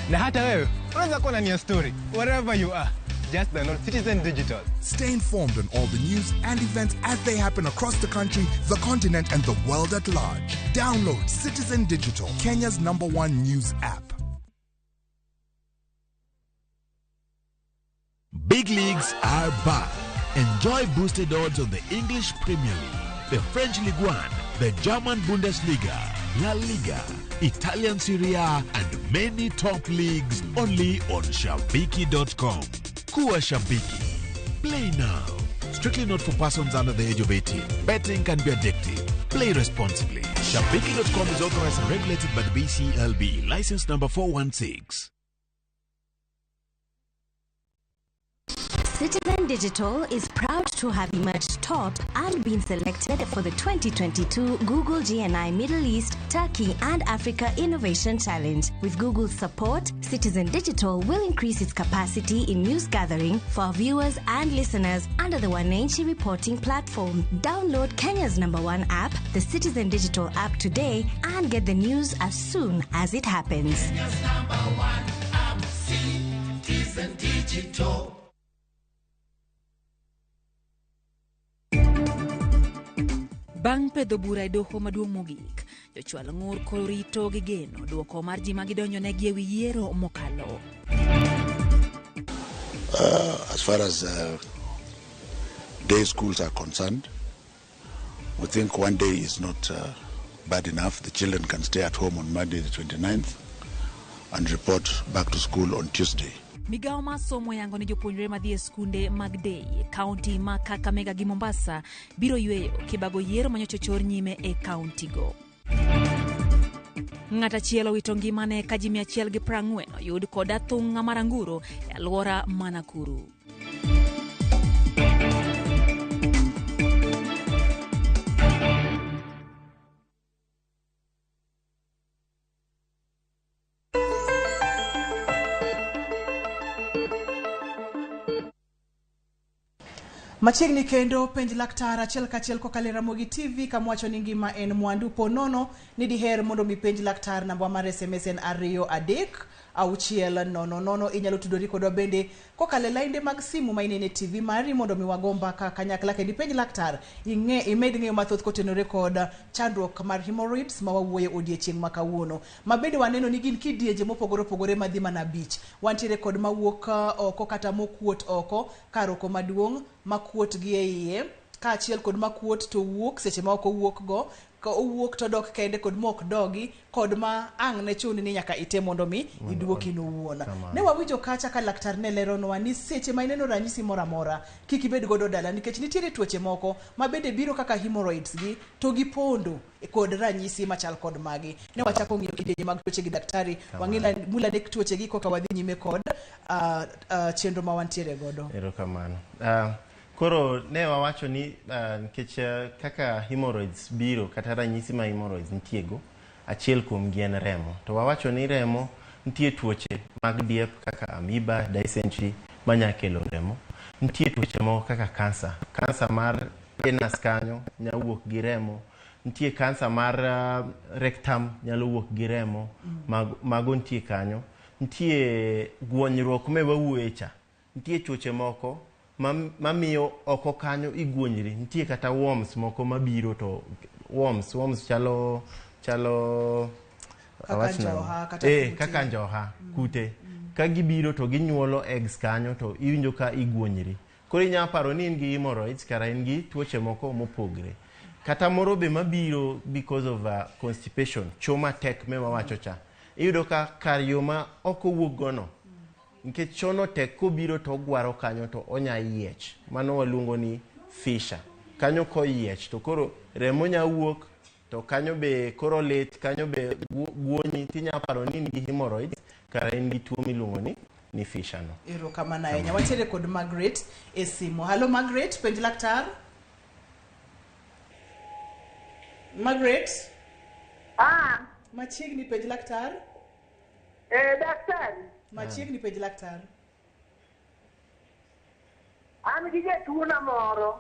Na hata wewe unaweza kuwa ndani ya story wherever you are. Just download Citizen Digital. Stay informed on all the news and events as they happen across the country, the continent, and the world at large. Download Citizen Digital, Kenya's #1 news app. Big leagues are back. Enjoy boosted odds on the English Premier League, the French Ligue 1, the German Bundesliga, La Liga, Italian Serie A, and many top leagues only on Shabiki.com. Kuwa Shabiki. Play now. Strictly not for persons under the age of 18. Betting can be addictive. Play responsibly. Shabiki.com is authorized and regulated by the BCLB. License number 416. Citizen Digital is proud to have emerged top and been selected for the 2022 Google GNI Middle East, Turkey and Africa Innovation Challenge. With Google's support, Citizen Digital will increase its capacity in news gathering for our viewers and listeners under the Wananchi reporting platform. Download Kenya's #1 app, the Citizen Digital app today, and get the news as soon as it happens. Kenya's #1 app, Citizen Digital. Bang' pedho bura e doho maduong' mogik, jochwal ng'ur koro rito gi geno duoko mar ji ma gidonjonegi e wi yiero mokalo. As far as day schools are concerned, we think one day is not bad enough. The children can stay at home on Monday the 29th and report back to school on Tuesday. Migawo mar somo yango ni jopuonjre madhi e skunde mag day e kaunti ma Kakamega gi Mombasa biro yweyo kibago yiero manyocha ochor nyime e kaunti go. Ng'at achiel owito ngimane ka ji 140 oyud kod athung'a mar anguro e alwora ma Nakuru. Machiegni kendo Penj Laktar achiel kachiel kokalo e Ramogi TV kamwacho ni ngima en mwandu. Po nono ni diher mondo mi penj laktar, namba mar SMS en 2 3 6 0 0. Inyalo tudori kodwa bende kokalo e lainde mag simu ma inene e TV mari mondo mi wago mbaka kanyakla kendo ipenj laktar ing'e imed ng'eyo mathoth kotenore kod chandruok mar hemorrhoids ma wawuoye odiechieng' ma kawuono. Ma bende waneno ni gin kidienje mopogore opogore madhi mana abich. Wantiere kod mawuok oko kata mokuot oko kar oko maduong', makuot gi e iye, kaachiel kod makuot to wuok seche ma ok owuok go, ka owuok to odok kende kod ma ok dogi, kod ma ang' ne chuni ni nyaka item mondo mi iduoki in owuon. Ne wawinjo kacha ka laktar ne leronwa ni seche ma ineno ranyisi moro amora, kik ibed godo dala nikech nitiere tuoche moko ma bende biro kaka hemorrhoids gi to gipondo kod ranyisi machal kod magi. Ne wachako ng'iyo kidienje mag tuoche gi daktari, wang'ila mula ne tuoche gi koka wadhi nyime kod chenro ma wantiere godo. Erokamano. Koro ne wawacho ni nikech kaka hemorrhoids biro kata ranyisi ma hemorrhoids nitiego, achiel kuom gi en remo. To wawacho ni remo nitie tuoche mag diep kaka amoeba, dysentery manya kelo remo. Nitie tuoche moko kaka kansa. Kansa mar anus kanyo nyalo wuok gi remo. Nitie kansa mar rectum nyalo wuok gi remo. Mago nitie kanyo. Nitie guonyruok me wawuoye cha. Nitie tuoche moko mamiyo oko kanyo iguonyri. Nitie kata worms moko mabiro to worms chalo kaka awach nang'o? njoha kata kute. Kaka njoha, kute. Ka gibiro to ginyuolo eggs kanyo to iwinjo ka iguonyri. Koro inyalo paro ni in gi hemorrhoids kara in gi tuoche moko mopogre. Kata moro be mabiro because of constipation, choo matek me wawacho cha. Iyudo ka kar yo ma ok owuok go no, nikech chono tek kobiro to ogwaro kanyo to onya yiech. Mano waluongo ni fissure. Kanyo koyiech to koro remo nya wuok to kanyo be koro lit, kanyo be guonyi, tinya paro ni in gi hemorrhoids kara in gi tuo miluongo ni fissure no. Erokamano ahinya. Wantiere kod Margaret e simu. Halo Margaret, penj laktar. Margaret? Machiegni, penj laktar. Daktari. Machiegni, penj laktar. An gi jatuona moro.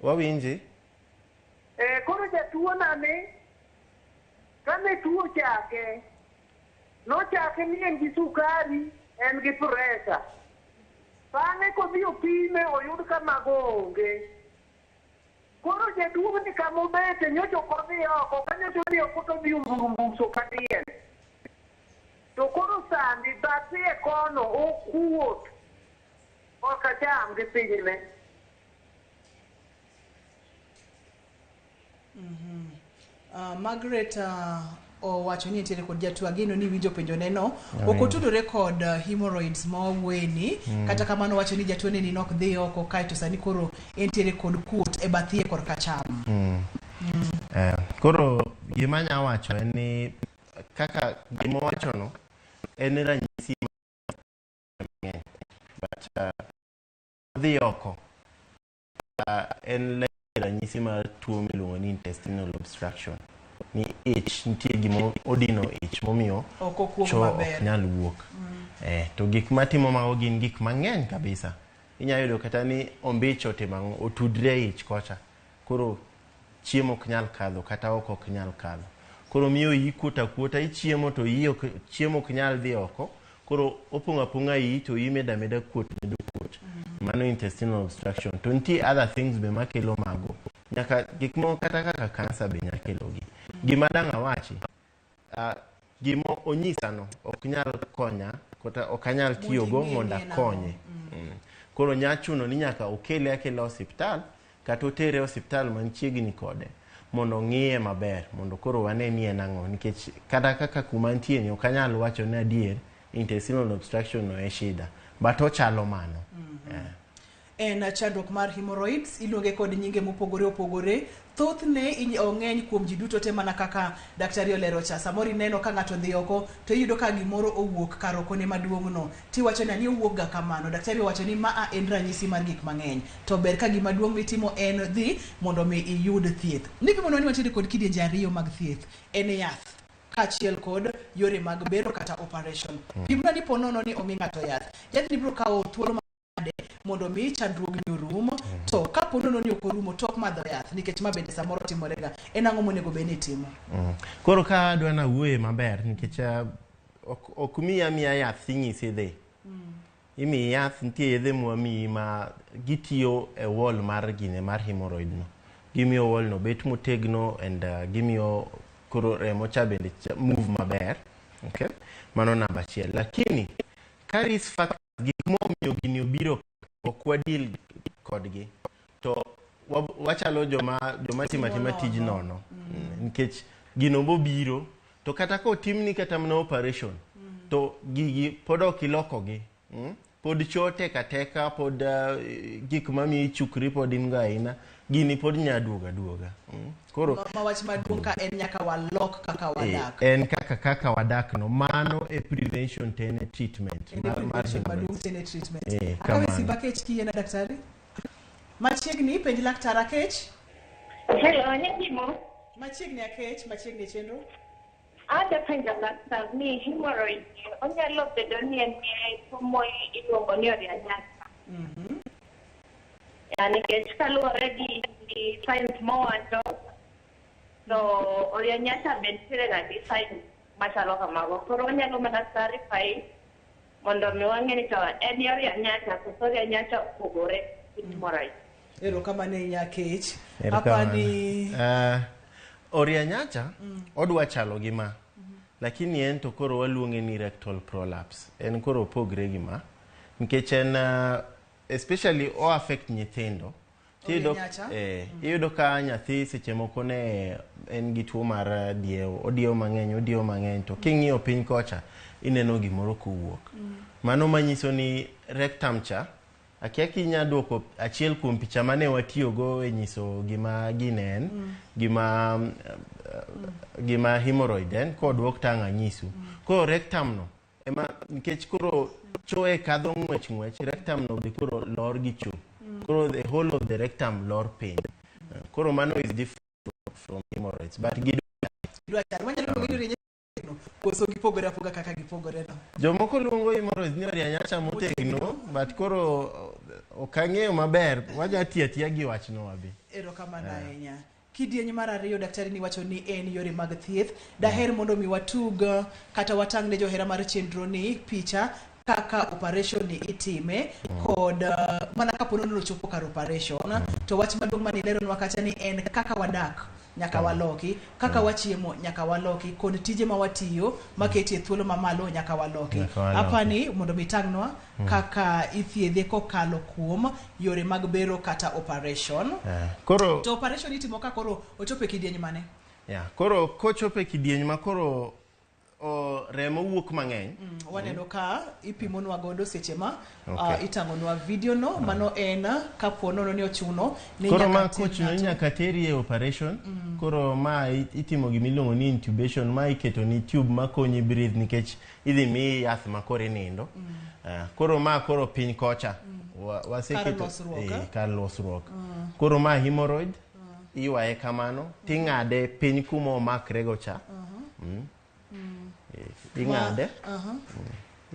Wawinji? Koro jatuona ni, kane tuo ochake, nochake ni en gi sukari, en gi pressure. Bang'e kodhi opime oyud ka mago onge. Koro jaduong' ni kamobete nyocha ok odhi oko, ka nyocha odhi oko to odhi ombumbuso ka diel. To koro sani bathe e kono okuot korka cham gi pinyne. Margaret owacho ni nitiere kod jatuo, ageno ni iwinjo penjo ne no. Ok otudore kod hemorrhoids ma wawuoye Kata kamano owacho ni jatuo ne ni nok dhi oko kaeto sani koro entiere kod kuot e bathie korka cham. Koro gima anya wacho en ni kaka gima owacho no en ranyisi mang'eny but dhi oko en ranyisi mar tuo miluongo ni intestinal obstruction, ni ich nitie gima odino ich momiyo Ok okuok choo maber. ok nyal wuok. To gik matimo mago gin gik mang'eny kabisa. Inyalo yudo kata ni ombich otimo ang'o, otudre e ich kocha, koro chiemo ok nyal kadho kata oko ok nyal kadho, koro miyo iyi kuot akuota, ichiemo to iyi ok, chiemo ok nyal dhi oko, koro opong'o apong'a iyi to iyi medo ameda kuot, medo kuot. Mano intestinal obstruction. To nitie other things be makelo mago, nyaka gik moko kata kaka cancer be nyalo kelogi. Gima dang' awachi, gima onyisano ok nyal konya kata ok anyal tiyogo ing'e mondo ni en ang'o. akonye. Koro nya chuno ni nyaka okele akela osiptal kata otere osiptal manchiegni kode mondo ong'iye maber, mondo koro wane ni en ang'o, nikech kata kaka kuma nitie ni ok anyal wacho ni adier intestinal obstruction no e shida, but ochalo mano. En chandruok mar hemorrhoids, iluonge kod nyinge mopogore opogore. Thothne ong'eny kuom ji duto te mana kaka daktari olero cha. Samoro ineno ka ng'ato dhi oko to iyudo ka gimoro owuok kar okone maduong' no. Tiwacho ni owuok ga kamano. Daktari owacho ni maa en ranyisi mar gik mang'eny. To ber ka gima duong' mitimo en dhi mondo mi iyud thieth. Nipimonwa ni wantiere kod kidienje ariyo mag thieth. En yath kaachiel kod yore mag bero kata operation. Pimna ni po nono ni omi ng'ato yath. Yathni biro kawo thuolo Mondo mi chandruogni orum. To kapo nono ni ok orumo tok madho yath, nikech ma bende samoro timorega, en ang'o monego bed ni itimo? Koro ka adwa nawuoye maber nikech ok miyi amiya yath ting'isi dhi. Imiyi yath, nitie yedhe mwamiyi ma gitiyo e wall mar gine mar hemorrhoid no. Gimiyo wall no bet motegno and gimiyo koro remo cha bende move maber. Okay? Mano namba achiel. Lakini ka risk factors, gik momiyo gini obiro, ok wadeal kodgi, to wachalo joma timo atima tij nono. Nikech gino bobiro to kata kotimni kata mana operation to gigi pod ok ilokogi. Pod cho tek ateka, pod gik mamiyo ichukri pod in go ahinya, gini pod nya duogo aduoga. Koro Ma wach maduong' ka en nyaka walok kaka wadak. En kaka wadak no, mano e prevention tene treatment. En e mar prevention maduong' hemorrhoids. tene treatment. Kamano. Akawe simba Kech kiyie na daktari. Machiegni, penj laktar Akech. Hello, Nyakimo. Machiegni Akech, machiegni e chenro. Adwa penjo laktar ni hemorrhoid ni onyalo bedo ni en tuo mo iluongo ni orianyasa. Ya, nikech kaluwore gi signs mowacho, to orianyasa be nitiere ga gi signs machalo kamago. Koro onyalo mana clarify mondo mi wang'e ni to en orianyasa koso orianyasa opogore gi hemorrhoid. Erokamano ahinya Akech. Erokamano. Apani Orianyacha odwa chalo gi ma, lakini en to koro waluonge ni rectal prolapse. En koro opogre gi ma nikech en especially o affect nyithindo. Orianyacha? Iyudo ka nyathi seche moko ne en gi tuo mar diewo, odiewo mang'eny, odiewo mang'eny, to king'iyo piny kocha ineno gimoro kowuok. Mano manyiso ni rectum cha, akia kinya duoko achiel kuom picha mane watiyogo e nyiso gima gine en, gima hemorrhoid en, koduok tang' anyisu. Koro rectum no ema nikech koro choe kadho ng'wech ng'wech, rectum no be koro lor gi cho. Koro the whole of the rectum lor piny. Koro mano is different from hemorrhoids, but Gidwa chalo. Wanyalo luongo ni orianyasa koso gipogore apoga kaka gipogore no. Jomoko luongo hemorrhoids ni orianyacha motegno, but koro ok ang'eyo maber, wanya tiyo atiya gi wachno wabe. Erokamano ahinya. Kidieny mar ariyo daktari ni wacho ni en yore mag thieth. Daher mondo mi watug kata watang' ne johera mar chenro ni picha kaka operation ni itime kod mana kapo nono ochopo kar operation. To wach maduong' mane ileronwa kacha ni en kaka wadak nyaka waloki, kaka wachiemo nyaka waloki, kod tije ma watiyo maketie thuolo mamalo nyaka waloki. Nyaka waloki. Apani mondo mi tang'nwa kaka ithiedhe kokalo kuom yore mag bero kata operation. Koro To operation itimo ka koro ochopo e kidieny mane? Yeah, koro kochopo e kidieny ma koro remo wuok mang'eny. Waneno ka ipimonwa godo seche ma Okay. itang'onwa video no. Mano en kapo nono ni ochuno ni Koro nyaka ma tim kochuno ni ng'ato. nyaka teri e operation. Koro ma itimo gimiluongo ni intubation, ma iketo ni tube makonyi breathe nikech idhi miyi yath ma koro inindo. Koro ma koro piny kocha. Waseketo Kar losruok, eh? Kar losruok. Koro ma hemorrhoid iywaye kamano ting'ade piny kuma omakrego cha. Ing'ade.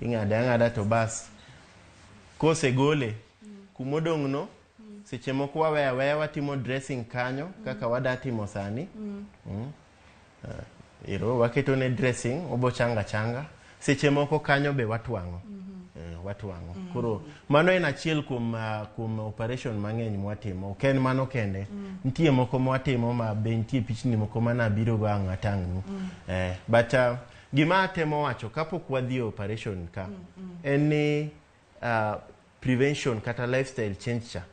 Ing'ade ang'ada to bas kosegole kumodong' no seche moko waweyo aweya watimo dressing kanyo kaka wada timo sani. Ero waketo ne dressing obo changa changa, seche moko kanyo be watwang'o. Watwang'o. Koro mano en achiel kuom operation mang'eny mwatimo. Ok en mano kende. Nitie moko mwatimo ma be nitie pichni moko manabiro go ang' atang'nu. But gima atemo wacho kapok wadhi e operation ka en ni prevention kata lifestyle change cha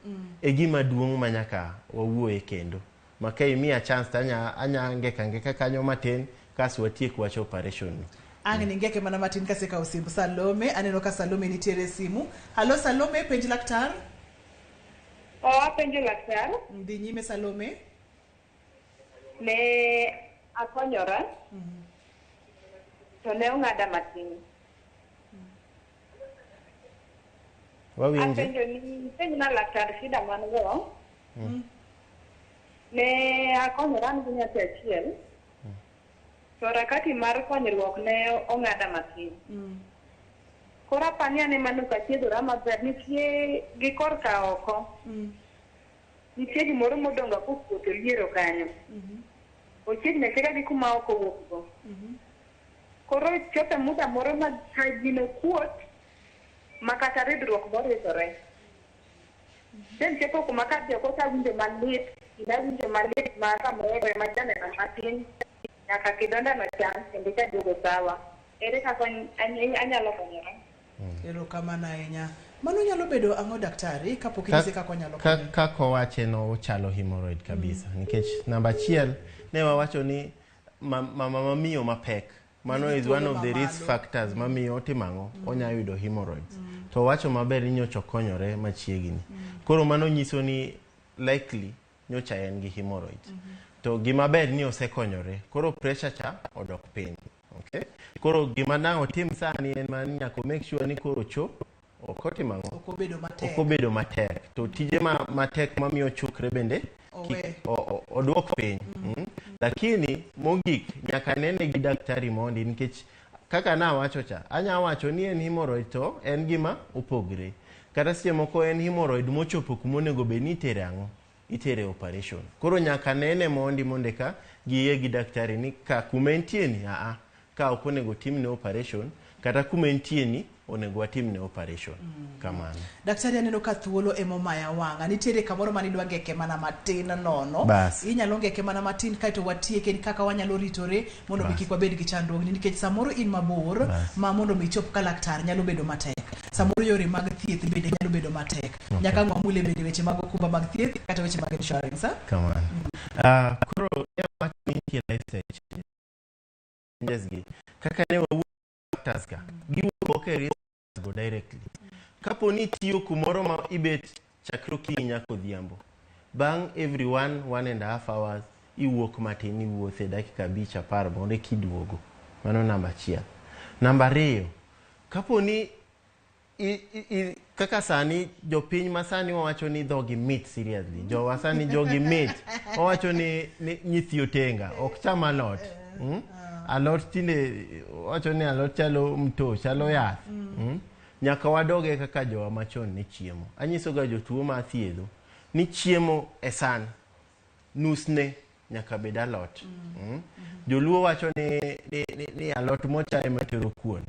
e gima duong' ma nyaka wawuoye kendo. Ma ka imiya chance to anya ngeka ngeka kanyo matin kas watiek wach operation no. Ang' ni ngeke mana matin kasekawo simb Salome. Aneno ka Salome nitiere e simu. Halo Salome, penj laktar. Apenjo laktar. Dhi nyime Salome. Ne akonyora to ne ong'ada matin. Wawinji. Apenjo ni penjna laktar shida man go. Ne akonyora an gi nyathi achiel. To harakati mar konyruok ne ong'ada matin. Koro apani ane mano kachiedhora maber nitie gi korka oko. Nitie gimoro modongo kokuot e liero kanyo. Ochiegni achiega gi kuma oko owuok go. Koro chopo muda moro ma ka gino kuot ma kata ridruok boridore. Then chopo kuma kadhi oko tawinjo malit, awinjo malit ma samoro ema janeno matin nyaka kidonda no chang kendo chaduogo sawa. Ere kaka anyalo konyora? Erokamano ahinya. Mano nyalo bedo ang'o daktari kapok inyise kaka onyalo konyo? Kaka owache no ochalo hemorrhoid kabisa nikech namba achiel ne wawacho ni mama mamiyo mapek mano Nigi is one thuolo of the risk mamalo. factors mamiyo otimo ang'o onya yudo hemorrhoids to owacho maber ni nyocha okonyore machiegni koro mano nyiso ni likely nyocha en gi hemorrhoids to gima ber ni osekonyore koro pressure cha odok piny okay? Koro gima nang' otim sani en mana ni nyaka o make sure ni koro cho ok otimo ang'o Ok obedo matek. ok obedo matek to tije ma matek mamiyo chukre bende Owe. Oduok piny. Lakini mogik nyaka nene gi daktari mondi nikech kaka nawacho cha anya wacho ni en hemorrhoid to en gima opogre kata seche moko en hemorrhoid mochopo kuma onego bed ni itere ang'o itere operation koro nyaka nene mondi mondo eka giyie gi daktari ni ka kuma entie ni aa ka ok onego timne operation kata kuma entie ni onego watimne operation kamano. Daktari aneno ka thuolo emomaya wang'a. Nitiere kamoro mane idwa ngeke mana matin nono. Bas. Inyalo ngeke mana matin kaeto watieke kaka wanyalo ritore mondo mi Bas. kik wabed gi chandruogni nikech samoro in mabor Bas. ma mondo mi ichop ka laktar nyalo bedo matek. Samoro yore mag thieth bende nyalo bedo matek. Okay. Nyaka ang' wamule bende weche mag okumba mag thieth kata weche mag insurance. ah? Kamano. Koro ne wawacho ni nitie lifestyle changes gi kaka ne wawuoyo factors ka giwuok ok e risk go directly kapo ni itiyo kumoro ma ibet chakre okinyi nyaka odhiambo bang' every 1.5 hours iwuok matin iwuothe dakika 5 10 mondo eka iduogo mano namba achiel namba ariyo kapo ni kaka sani jopiny masani wawacho ni dhogi mit seriously jowa sani jogi mit wawacho ni nyithi otenga ok cham alot Alot tinde wacho ni alot chalo mto chalo yath Nyaka wadoge kaka jowa machon ne chiemo anyisoga jotuo ma athiedho ni chiemo e san nusne nyaka bed alot Joluo wacho ni alot mocha ema tero kuon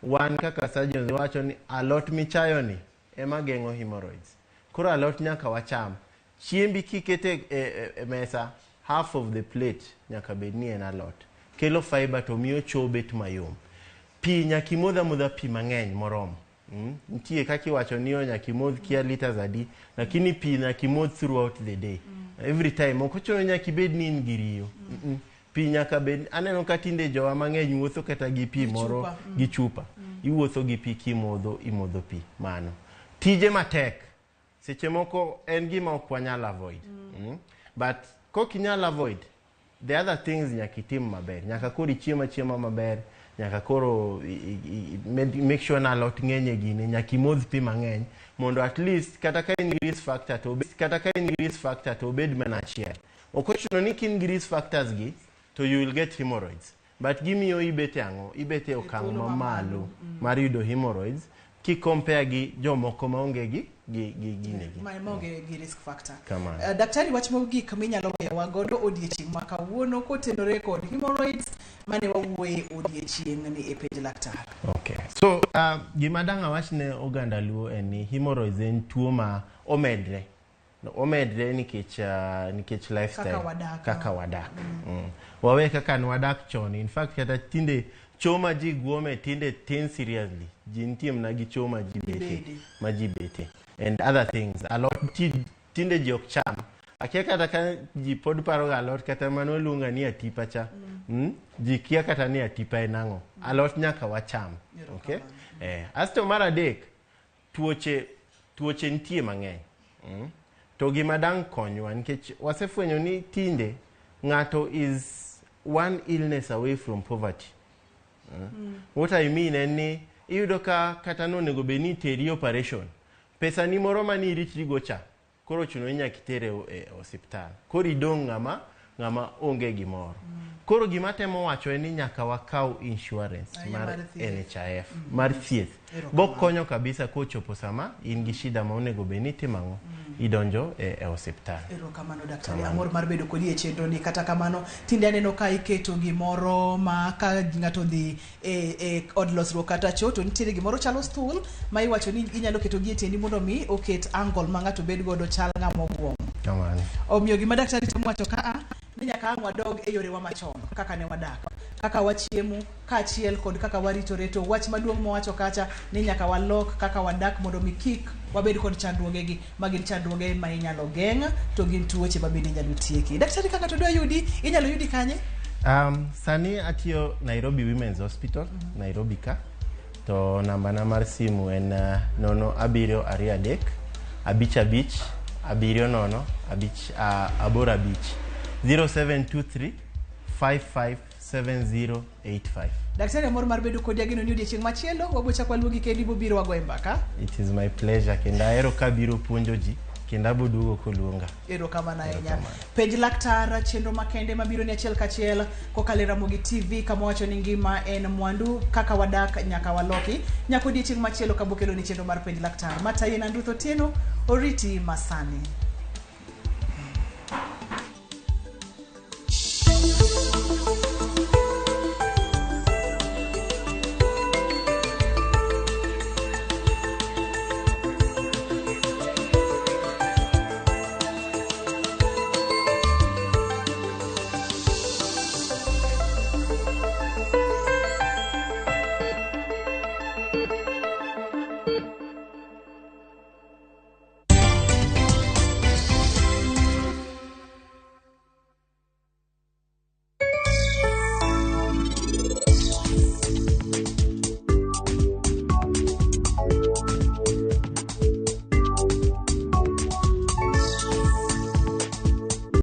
wan kaka surgeons wacho ni alot michayo ni ema geng'o hemorrhoids koro alot nyaka wacham chiembi kikete e mesa half of the plate nyaka bed ni en alot kelo fiber to miyo choo bet mayom pi nyaka imodh amodha pi mang'eny moromo Nitie kaka iwacho ni o nyaka imodh kia liters adi lakini pi nyaka imodh throughout the day every time ok ochuno ni nyaka ibed ni in gi riyo Pi nyaka bed aneno ka tinde jowa mang'eny wuotho kata gi pi moro chupa. Gi chupa iwuotho gi pi kimodho imodho pi mano tije matek seche moko en gima ok wanyal avoid But kok inyal avoid the other things nyaka itim maber nyaka koro ichiem achiema maber nyaka koro make sure na alot ng'eny e gine nyaka imodh pi mang'eny mondo at least kata ka in gi risk factor to obed, kata ka in gi risk factor to obed mana achiel ok ochuno ni ka in gi risk factors gi to you will get hemorrhoids but gimiyo ibet e ang'o ibet e okang' thuolo mamalo mar yudo hemorrhoids ki compare gi jomoko maonge gi ginegi Ma maonge gi risk factor. Kamano. Daktari wach mogik minyalo weyowa godo odiechieng' ma kawuono kotenore kod hemorrhoids mane wawuoye odiechieng' ni e penj laktar. Okay. So gima dang' awach ne oganda luo en ni hemorrhoids en tuo ma omedre. No, omedre nikech lifestyle Kaka wadak. Kaka wadak. Wawe kaka ne wadak chon. In fact kata tinde choo ma ji guome tinde tin seriously. Ji nitie mana gi choo ma ji bete. Gibede. Ma ji bete. And other things. Alot tinde ji ok cham. Akia kata ka ji pod paro ga alot kata mano luonga ni atipa cha. Ji kia kata ni atipa en ang'o. Alot nyaka wacham. Okay? Asto mar adek, tuoche nitie mang'eny. To gima dang' konywa nikech wasefwenyo ni tinde ng'ato is one illness away from poverty. What I mean en ni iyudo ka kata nonego bed ni iteri operation pesa ni moro mane iritri go cha koro ochuno ni nyaka itere e osiptal koro idong' ng'ama ng'ama onge gimoro. Koro gima temo wacho en ni nyaka wakaw insurance Ahinya mar mar thieth. NHIF mar thieth. Erokamano. Bokonyo kabisa kochopo sama in gi shida ma onego bed ni itimo ang'o, idonjo e osiptal. Erokamano daktari, Kamano. amor mar bedo kodi e chenro ni. Kata kamano, tinde aneno ka iketo gimoro ma ka ng'ato odhi e od losruok kata cho to nitiere gimoro chalo stool ma iwacho ni inyalo keto gi e tiendi mondo mi oket angle ma ng'ato bed godo chal ng'ama oguom. Kamano. Omiyo gima daktari temo wacho ka a ni nyaka ang' wadog e yorewa machon kaka ne wadak, kaka wachiemo, kaachiel kod kaka waritore. To wach maduong' mowacho kacha ni nyaka walok kaka wadak mondo mi kik wabed kod chandruogegi ma gin chandruoge ma inyalo geng' to gin tuoche ma bende inyalo tieki. Daktari, ka ng'ato dwa yudi, inyalo yudi kanye? Sani atiyo Nairobi Women's Hospital, Nairobi ka. To nambana mar simu en 0723 55 70 5 85 0723 557085. Daktari, amor mar bedo kodi. Ageno ni odiechieng' machielo wabo chak waluongi kendi bobiro wagoye mbaka. It is my pleasure kendo ahero kabiro puonjo ji kendo abo duogo koluonga. Erokamano ahinya. Penj Laktar, chenro makende mabiro ni achiel kachiel kokalo e Ramogi TV, kama wacho ni ngima en mwandu, kaka wadak nyaka waloki. Nyaka odiechieng' machielo kabokelo ni chenro mar Penj Laktar. Matayi en Andruth Otieno, oriti masani.